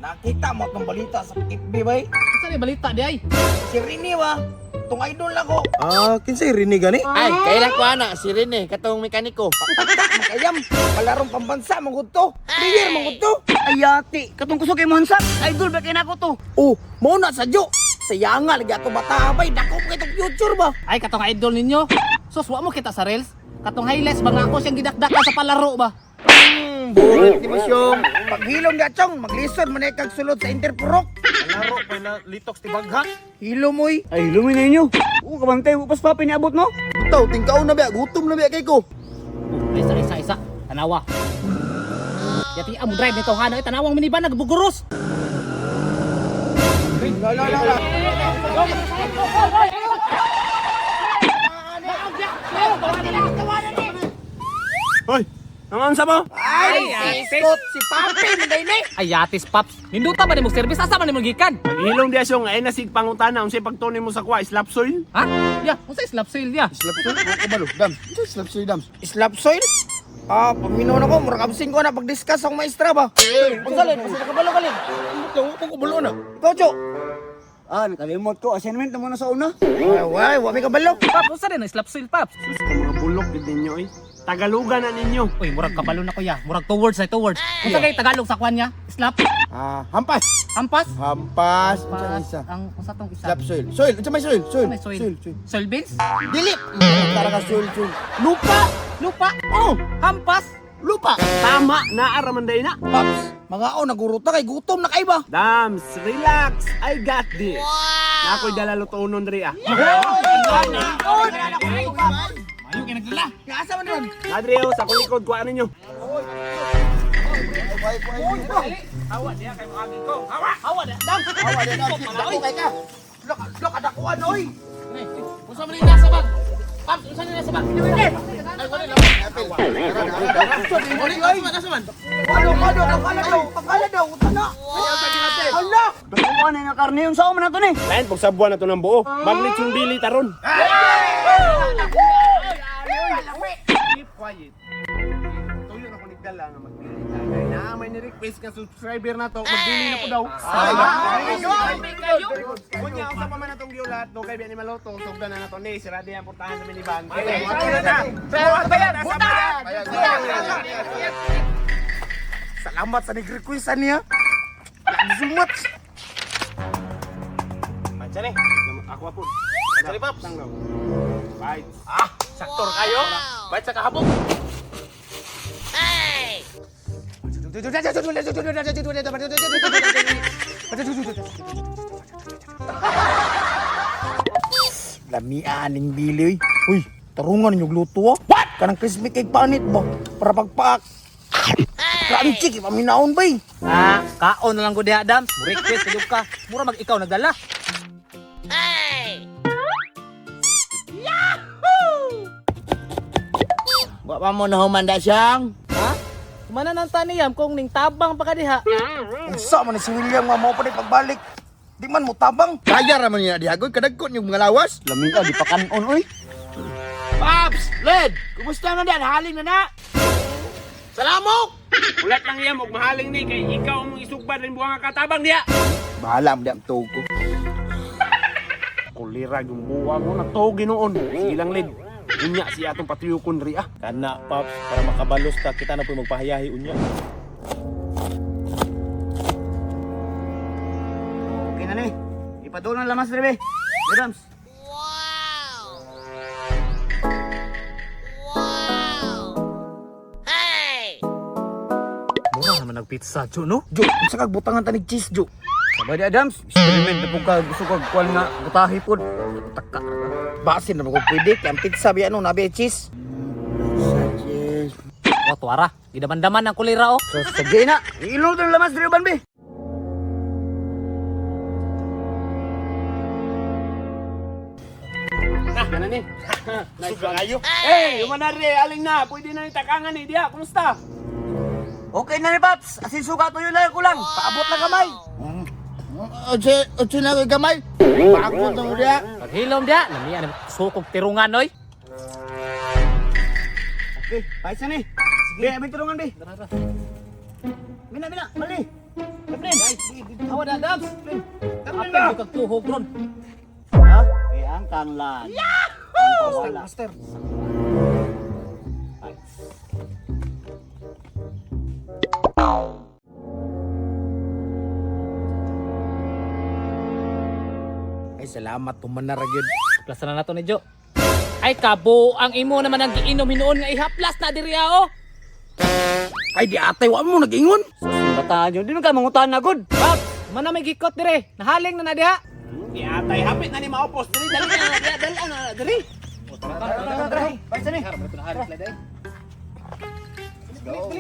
Nakita mo atong balita sa FB bay. Unsa ni balita di ay? Si Rini ba? Tong idol nako. Ah, kinsay Rini gani? Ay, kailan ko ana si Rene katong mekaniko. Patak makayam. Palarong pambansa man gud to. Player man gud to. Ayati, katong kusog kay Mohansak. Idol ba kay nako to? Oh, mo na sa Jo. Sayanga lagi ato bata bay. Dako pa kitong future ba? Ay, katong idol ninyo. Sus, wa mo kita sa reels. Katong highlights ba nga ako siyang gidakdakan sa palaro ba? Burit ni mo siyong. Paghilom ga chong, maglisod man ay kag sulod sa Interpurok. Laro pa na litox ti baghak. Hilom oy. Ay, lumin na inyo. Oo, kabantay, upas pa piniabot no? Taw tingkaon na biya, gutom na biya kay ko. Oh, isa, isa, isa. Tanawa. Yati amo drive nito hana, ay tanawang minivan nagbuguros. La la la la. Hoy, nangansa mo? Ay, si si Papi man day ni. Ay, yatis paps. Ninduta ba nimo service? Asa man nimo gikan? Paghilom diya siyong ay nasig pangutana unsay pagtunin mo sa kuha slap soil. Ha? Ya, unsa slap soil ya? Slap soil, ko kabalo. Dam. Unsa slap soil dam? Slap soil? Ah, paminaw na ko, murag absent ko na pag-discuss akong maestra ba? Unsa lin, basta nakabalo ka lin. Ambot lang ko kabalo na. Ikaw, Jo. Ah, nakalimot ko. Assignment na muna sa una. Ay, way, wa may kabalo. Paps, unsa din ang slap soil, paps? Sus ka mga bulok gid ninyo eh. Tagalugan na ninyo. Uy, murag kabalo na ko ya. Murag two words ay two words. Unsa kay Tagalog sa kwan niya? Slap, Ah, hampas. hampas. Hampas. Unsa Hampas. isa? Ang unsa tong isa? Slap soil. Soil, unsa may soil? Soil. May soil. Soil, soil. Soil beans? Dili. Tara ka soil, soil. Lupa. Lupa. Oh, Hampas. lupa. Tama naa ra man day na. Paps, mga o, naguruta kay gutom na kay ba? Dams, relax. I got this. Na ako'y dala lutuonon diri ah. Ayo kay nagdala. Asa man ron? Adri oh, sa akong likod kuha ninyo. Hawa diya kay moagi ko. Hawa. Hawa diya. Dam. Hawa diya dam. Dako kay ka. Lok, lok, adakuan oy. Unsa man ni nasa bag? Paps, unsa ni nasa bag? Ay, wala lang. Ano, ano, akala daw, akala daw, utana. Hala! Kuha na yung karne. Unsa man na to ni? Lain pag sabuan na to ng buo. Maglitsong dili taron. Keep quiet. Tuyo na ko nigdala nga magbili ta. Kay naa may ni-request nga subscriber na to, magbili na po daw. Kunya usa pa man atong giulat do kay biya ni Maloto, sugdan na nato ni sira di ang portahan sa minivan. Salamat sa nag-request niya. Love you so much. Mancha ni. Ako apon. Mancha ni Paps. Bye. Saktor kayo. Bait sa kahabog. Lamia aning bili oy. Uy, tarungan ninyo gluto ah. What? Kanang crispy cake panit ba? Para pagpaak. Crunchy kay paminaon bay. Ah, kaon na lang ko diha, Dam. Request kayo ka. Mura mag ikaw nagdala. Wa pa mo nahuman da siyang. Ha? Kumana nang taniyam kung ning tabang pa ka diha. Unsa man ni si William nga mao pa ni pagbalik. Di man mo tabang. Kaya ra man niya dihagoy kadagkon yung mga lawas. Lamig ah, di pa kanon oy. Paps, Led, kumusta na dan? Haling na na. Salamok. Ulat lang iya og mahaling ni kay ikaw ang isugban rin buwang katabang diha. Bahala mo di ang tuog ko. Kulira yung buwang mo na to ginoon. Sige lang lid. Unya siya atong patuyokon ri ah. Kana paps para makabalos ta kita na po magpahayahi unya. Okay na ni. Ipadulong ang lamas dire be. Adams. Mura naman nagpizza, Jo, no? Jo, unsa kag butangan tanig cheese jo? Sabay di Adams. Experiment na po ka gusto kag kuan nga butahi pod. Taka. Basin na ba kung pwede kay ang pizza biya no nabi cheese. O, tuwara. Gidaman-daman ang kulira, oh. So sige na. Iilong to ng lamas dire ban be. Nah, ganun ni. Nice one. Eh, yung manari, aling na. Pwede na yung takangan ni diha. Kumusta? Okay na ni Paps. Asin suka tuyo lang kulang. Paabot na kamay. Unsa unsa na koy gamay? Bakon to diha. Paghilom diha, lamian na sukog tirungan, oy. Okay, pahit na ni. Sige, abin tulungan be. Bina, bina, mali. Plin. Awa da Dabs. Apil yung kagtuhog ron. Ha? Eh, ang kanglan. Master, master. Ay, salamat tumanara gyud. Plasan na nato ni Jo. Ay kabo ang imo naman ang giinom hinuon nga ihaplas na diri ah, oh. Ay, di atay wa mo nag-ingon. Bataan yun, di man ka mangutan na gud. Paps, mana may gikot dire. Nahaling na na diha. Di atay hapit na ni maupos diri dali na na dali na na diri. Tara, tara, tara. Bay sani. Let's go.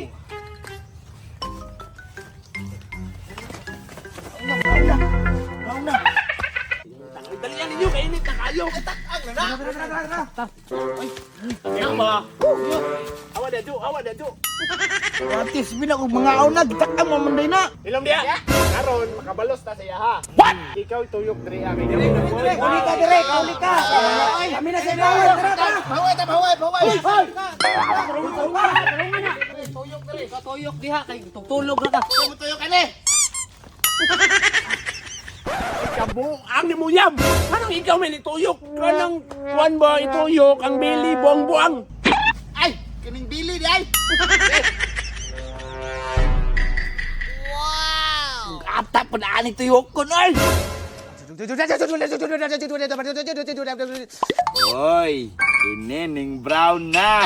Dali ninyo kay init na kayo. Tara, Yan ba? Awa da jo, awa da jo. Atis bila kog mga una gitakang mo man na. Ilong diya. Karon makabalos ta sa iya ha. What? Ikaw ituyok diri ha. Diri Uli ka dire, uli ka. Kami na sa inyo. Tara, tara. Paway ta paway paway. Tuyok dire, tuyok diha kay tutulog ra ka. Tuyok ka ni. Kabuang ni Muyam. Anong ikaw may nituyok? Kanang kuan ba ituyok ang bili buang buang. Ay, kining bili di ay. Ata pa na ani tuyok ko noy. Oy, inining brown na.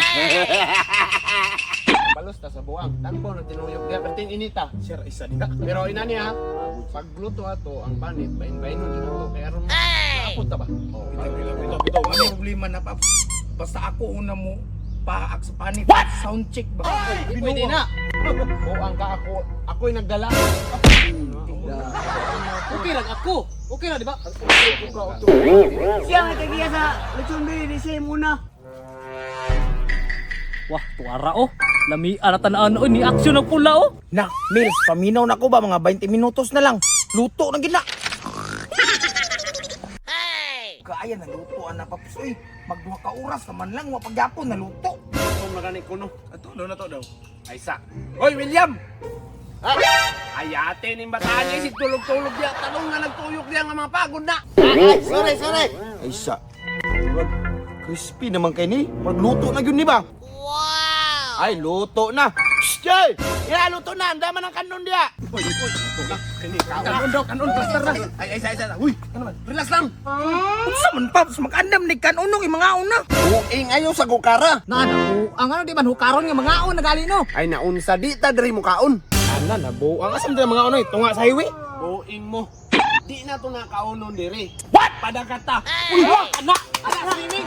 Balos ta sa buang. Tangpo na tinuyok diha perting inita. Sir isa diha. Pero ina niya, pagluto ato ang panit bain-bainon jud ato kay aron maapot ta ba? Oh, Bitaw, bitaw. Ano problema na pa? Basta ako una mo paak sa panit. Sound check ba? Pwede na. Buang ka ako, ako'y nagdala. Okay lang ako. Okay na di ba? Siya nga tagiya sa lechon bili, di siya muna. Wah, tuara oh. Lami ana tanaan oh ni aksyon ang pula oh. Na, Mills, paminaw na ko ba mga 20 minutos na lang. Luto na gid na. Kaya na luto ana paps uy. Magduha ka oras naman lang wa pagyapon na luto. Itong na ko no. Ato na to daw. Ay sa. Oy William. Ayate ning bataan niya si tulog-tulog diya tanong nga nagtuyok diya nga mga pagod na. Ay, sorry sorry. Ay sa. Murag crispy naman kay ni. Magluto na gyud ni ba? Wow. Ay, luto na. Psst, Jay! Ya, luto na. Ang dama ng kanon diya. Kanon daw, kanon plaster na. Ay ay sa isa. Uy, ano man? Relax lang. Unsa man paps mag-andam ni kanunong mga una. Buing ayo sa gukara. Na na ang ano di man hukaron nga mga on nagali no. Ay naunsa di ta diri mukaon. Ana na buang asam diri mga onoy tunga sa highway. Buing mo. Di na to nakaunon diri. What? Padagata. Uy, wah, anak, anak swimming.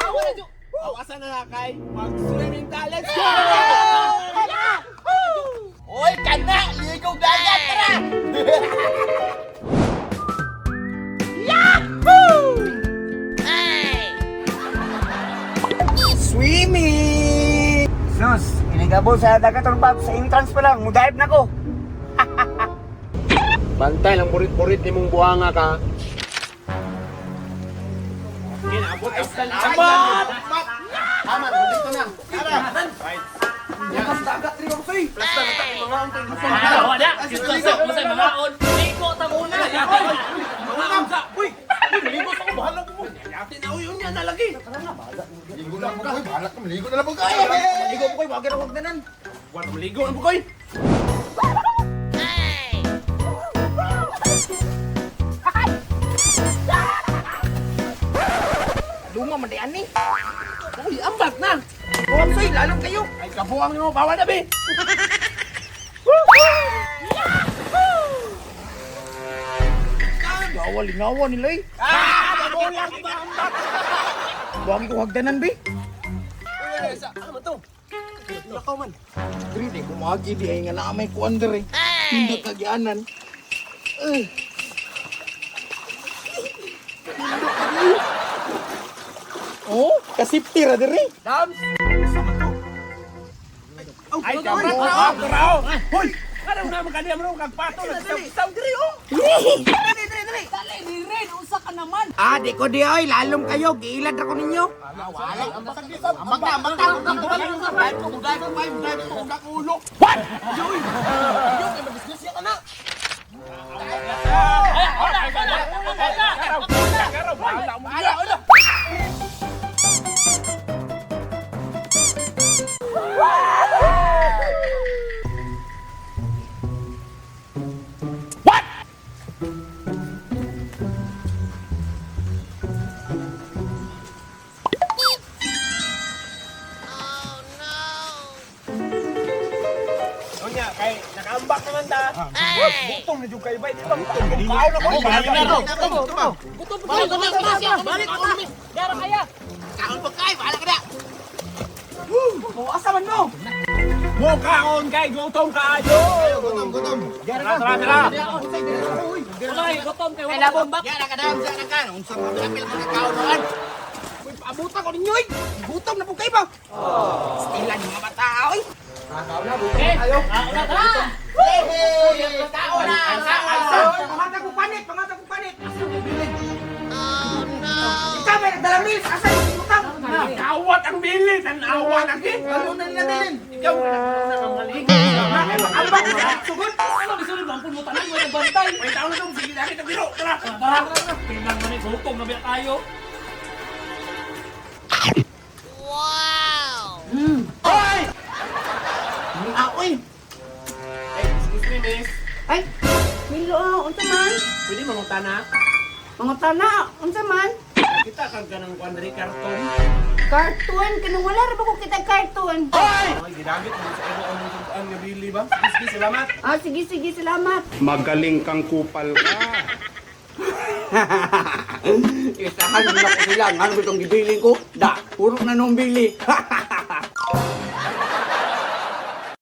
Awa na jo. Awasan na na kay mag-swimming ta. Let's go! Oy, kana! Ligaw dagat! Tara! Swimming. Sus, inigabol sa dagat or bab sa entrance pa lang, mudive na ko. Bantay lang burit-burit ni mong buhanga ka. Salamat! Tama, dito na. Awa na. Gusto sa sa mga on. Ligo ta muna. Uy, maligo sa ko, bahala ko mo. Yate na uy, unya na lagi. Maligo na po koy. Bahala ka, maligo na lang po koy. Maligo po koy, wag na hagdanan. Wala maligo na po koy. Luma man di ani. Uy, ambak na. Paps uy, lalong kayo. Ay, kabuang nimo, bawa na be. Gawa lingawa nila eh. Ah, Wag ko hagdanan be. Ano to? Lakaw man. Diri di kumagi di ay nga naa may kuan diri. Hindi kagyanan. Eh. Oh, kasipti ra diri. Dams. Ay, kabuang, bravo. Hoy, kada na man kaniya mo kag pato nagsaw diri oh. Diri, diri. dali. Dali ni Ren, unsa ka naman? Ah, di ko di oy, lalom kayo, giilad ako ninyo. Wala. Ambag na, ambag na. Drive ko, drive ko, drive ko, drive ko, ulo. What? Yoy! Yoy, kay madisgrasya ka na. Unya kay nakaambak naman ta. Gutom na jud kay bay. Di ba? Kaon ako. Gutom pa kayo, gutom pa siya. Balik ko. Dara kaya. Kaon pa kay, bahala ka na. Oh, asa man mo? Mo kaon kay gutom kaayo. Gutom, gutom. Tara, tara, tara. Wala, gutom kay wala bombak. Yan ka dam sa ka. Unsa man apil ka kaon noon. Uy, paabutan ko ninyo, oy. Gutom na po kayo ba? Stila ni mga bata, oy. Kaon na. Pangatag ko panit, pangatag ko panit. Oh no. Ikaw may nagdala mil, asa yung butang? Kawat ang bili, tanawa na gid. Ano na nila bilin? Ikaw na mali. Ambak na sugod. Ano gisulod ang puno tanan mo bantay. May taon na dong sige dali ta biro. Tara. Tara, tara. Tingnan mo ni gutom na biya tayo. Ah, oy. Excuse me, miss. Ay, Milo, unsa man? Pwede mangutana? Mangutana, unsa man? Kita kag ganang kuan diri karton. Cartoon, kanang wala ra ba ko kita cartoon? Ay, gidagit mo sa imo ang kuan nga bili ba? Sige, sige, salamat. Ah, sige, sige, salamat. Magaling kang kupal ka. Isahan na ko sila. Ngano bitong gibilin ko? Da, puro na nung bili.